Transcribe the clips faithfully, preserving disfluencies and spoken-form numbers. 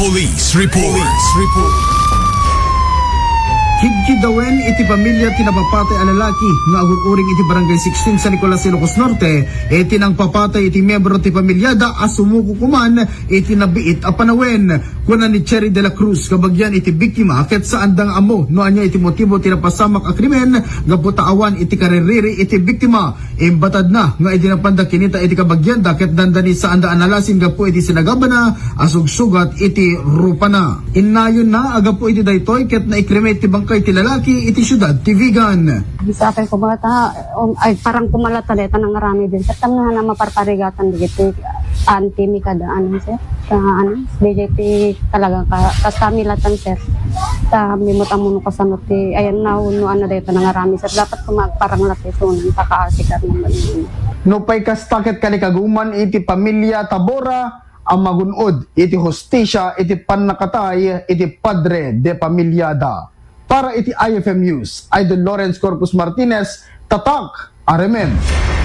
Police Report. Police Report. Kidkiddawen iti pamilia ti napapatay a lalaki nga agur-uring iti Barangay sixteen San Nicolas, Ilocos Norte, iti nangpapatay iti miyembro ti pamiliada a sumuko koman iti nabiit a panawen. Kuna ni Cherry de la Cruz, kabagian iti biktima, ket saanda nga ammo no ania iti motibo ti napasamak a krimen gapu ta awan iti kaririri iti biktima. Imbatadna nga idi napanda kinita iti kabagianda ket dandani saanda a nalasin gapu iti sinagabana a sugsugat iti rupana. Innayonna a gapu iti daytoy ket naikreme ti bangkay ti lalaki iti siudad ti Vigan. Sa akin, kumbaga, ta, um, ay, parang kumalata deta nangarami din. Ket tamna na maparparigatan dagiti auntie mi kada, ano, sir? Sa, ano, D J T talaga ka, kas kami latan, sir. Ta, mimut amuno kasano ti, ayan na, no, ano, deta nangarami, sir. Dapat kumagparang lati sunan, pakaasi ka naman. Nupay kasta ket kalikaguman iti pamilya Tabora a magun-od iti hustisia iti pannakatay iti padre de pamilyada. Para iti I F M News, Idol Lawrence Corpus Martinez, Tatak, Aremen.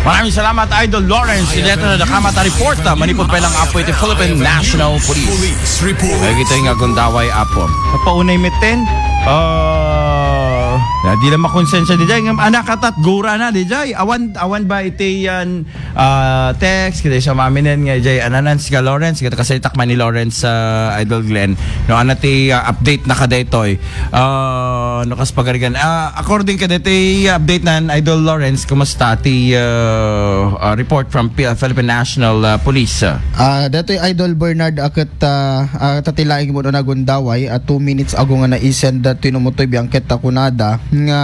Maraming salamat, Idol Lawrence. Iti dayta nga dakama a report, ah, manipud pay lang, Apo, iti Philippine National Police. Police Report. Ay, kita nga gundaway, Apo. Napaunay meten. Ah, na, di lang makonsensya, di jay. Ngem, anak, atat, gura na, di jay. Awan, awan ba iti yan, ah, text, kita sa maminen nga, jay, ananan, si Lawrence, kita kasalitak man ni Lawrence, ah, Idol Glenn. No, ana ti, ah, update na kadaytoy. Ah, no, kas pagarigan. Ah, according kadaytoy update nan, Idol Lawrence, kumusta ti, ah, ah, report from P-, Philippine National, ah, Police? Ah, daytoy Idol Bernard, aket, ah, ah, tatilaing mo na gundaway, ah, two minutes ago nga naisend, ah, tinumotoy biangket ta kunada nga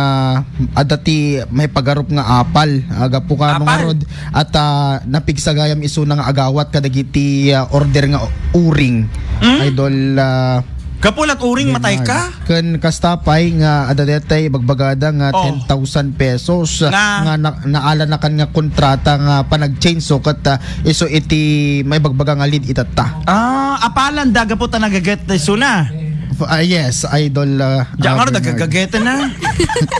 adda ti may pagarup nga apal, ah, gapu ka Apal? Ngarud, at, ah, napigsagayam isuna nga agawat kadagiti, ah, order nga uring. Hmm? Idol, ah, Gapu lat uring, matay ka? Ken kasta pay nga adda detay ibagbagada nga Oh. ten thousand pesos, Nga? nga na, naalanakan nga kontrata nga panag-chainsaw ket, ah, isu iti maibagbaga nga lead itatta. Ah, apalan da gapu ta nagaget da isuna. F-, ah, yes, Idol, ah, Diyan ah, nga, Bernard. Nagagagete na.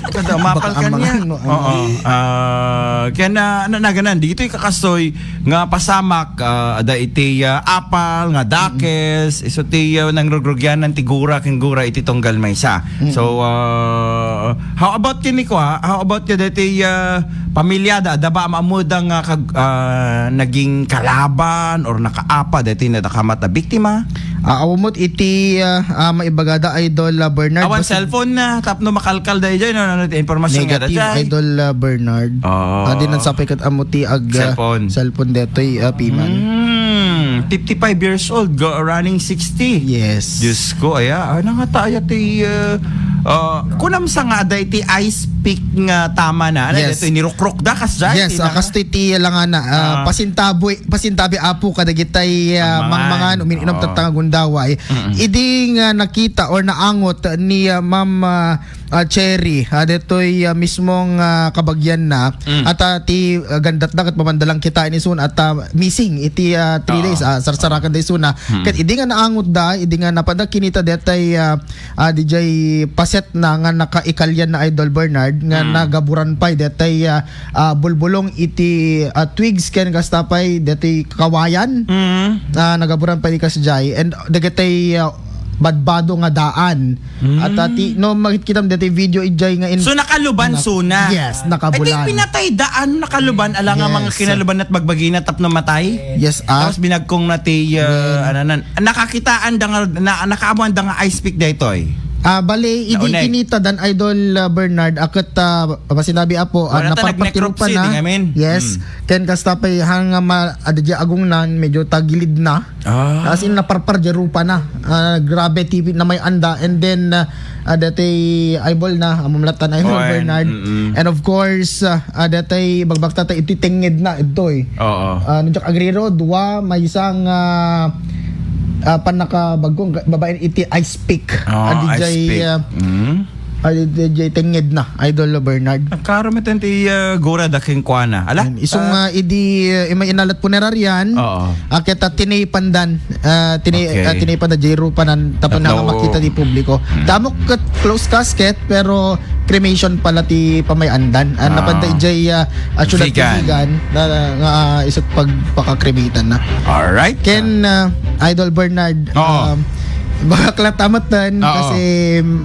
Kada mapal Baka kanya. Amang, no, Oo. Ah, kaya na, na, naganan, dito yung kakasoy, nga pasamak, ah, ada iti, ah, apal, nga dakes, isu ti, ah, nangrugrugyanan ti gura ken gura iti tunggal maysa. Mm. So, ah, how about kini ko, ah? How about kaya dati, ah, pamilyada, ada ba maamuda nga kag-, ah, naging kalaban or nakaapa dati na dakamat a biktima? Ah, awamot iti, ah, ah, maibagada, Idol, ah, Bernard. Awan Basta cellphone na, tapno makalkal da ijay, no? Ano ti informasyon nga da Negative, jay? Idol, ah, Bernard. Oo. Ah, di nan sapay ket amo ti ag, ah, Cellphone. Cellphone detoy, ah, piman. Hmm, fifty-five years old, go, running sixty. Yes. Diyos ko, aya, ah, nangata aya ti, ah, ah, kunam sa nga, ada iti ice pick nga tama na. Ano, Yes. detoy, nirukrok da, kas jay, Yes, ti ah, na- kastoy ti langana, ah, Ah. pasintaboy, pasintabi apo kadagitay, ah, Mangmangan. mangmangan, umin-inom Oo. tatta nga gundaway. Mm-mm. Idi nga nakita or naangot ni, ah, Ma'am, ah, ah, Cherry, ah, detoy, ah, mismong, ah, kabagian na, Mm. at, ah, ti, ah, gandat da ket mamandalang kita ini sun at, ah, missing iti, ah, three Oo. days, ah, sarsarakan da isuna. Mm. Ket idi nga naangot da, idi nga napada kinita detay, ah, ah, dijay paset na nga nakaikalyan na Idol Bernard nga Mm. nagaburan pay detay, ah, ah, bulbulong iti, ah, twigs ken kasta pay detoy kawayan. Mm. Ah, nagaburan pay di kasjay. And dagitay, ah, badbado nga daan. Mm. At, ah, ti, no, makitkitam detoy video ijay nga in- So, nakaluban Nak-, suna? Yes, nakabulan. Eh, di pinatay daan, nakaluban, ala nga Yes. mga kinaluban at bagbagina tapno matay? Yes, ah. Tapos binagkong na ti, ah, Amen. ano, nan-, nakakitaan da nga, na, nakaamuan da nga ice pick daytoy. Ah, bali, idi Nauneg. kinita dan Idol, ah, Bernard, aket, ah, masinabi apo, ah, Wala ta naparpar ti nag-necropsy, rupa na. di ngamin. Yes. Hmm. Ken kasta pay hang, ah, ma-, adda di agungnan, medyo tagilid na. Ah. As in, naparpar di rupa na. Ah, grabe, T V na may anda. And then, ah, ah, dati eyeball na, amom latan eyeball, Oy, Bernard. mm-mm. And of course, ah, ah, dati bagbagta ta iti tengnged na, itoy. Oo. Ah, no, diak agriro, dua, maysa nga, ah, pannakabagkong ga-, babaen iti ice pick. Ah, Ah, di ice jay, pick. ah, Mm. ah, di, di jay tengnged na, Idol Bernard. Nagkarumitan ti, ah, gura da kenkuana. Ala? Yan. Isong, Ah. ah, idi, ah, imay inalat punerarian, Oo. ah, ket, ah, tinipandan, ah, tini-, Okay. ah, tinipandan, jay rupanan, tapno Tapno nga makita di publiko. Mm. Damok ket closed casket, pero cremation pala ti pamayandan. Ah, Ah. napanda ijay, ah, ah, syudad ti Vigan. Vigan na, na, nga, ah, isut pagpakakremitan na. Alright. Ken, ah, Idol Bernard, Oo. um, Bakla tamat tan, Oo. Kasi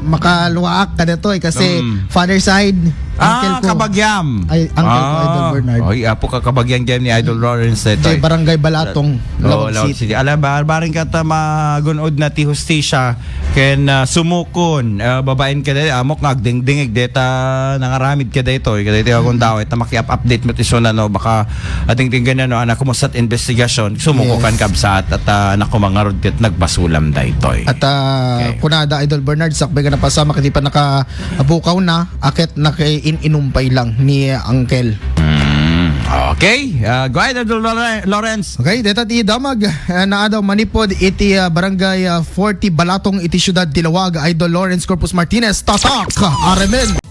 makaluwaak ka na to eh. Kasi Mm. father side, uncle Ah, ko. Kabagyam. Ay, uncle ko, Idol Ah. Bernard. Oy, apo ka Kabagyam dyan ni Idol Lawrence, eh, Jay, toy. Barangay Balatong, Oo, Laoag Laoag City. City. Ala, bar-, bareng ka ta magunod na ti hustisya, ken, ah, sumukon, ah, babaen ka dahil, amok nga agdingdingig, deta nangaramid ka dahil, toy, ka dahil, kung daw, ita makiap-update mo ti sunod, no, baka adingding ganyan, no, anak, kumusta ti investigasyon, sumuko Yes. kan kabsat, at, ah, anak, kumangarod ket nagbasulam daytoy. At, ah, Okay. kunada, Idol Bernard, sakbay nga napasama, kadi pa naka-, abukaw na, aket naka-in-inum pay lang ni Uncle. Mm, okay. Ah, go ahead, Idol Lore-, Lawrence. Okay, deta ti damag, ah, na adaw manipod iti, ah, barangay, ah, forty Balatong iti siudad ti Laoag, Idol Lawrence Corpus Martinez, Tatak, Aremen.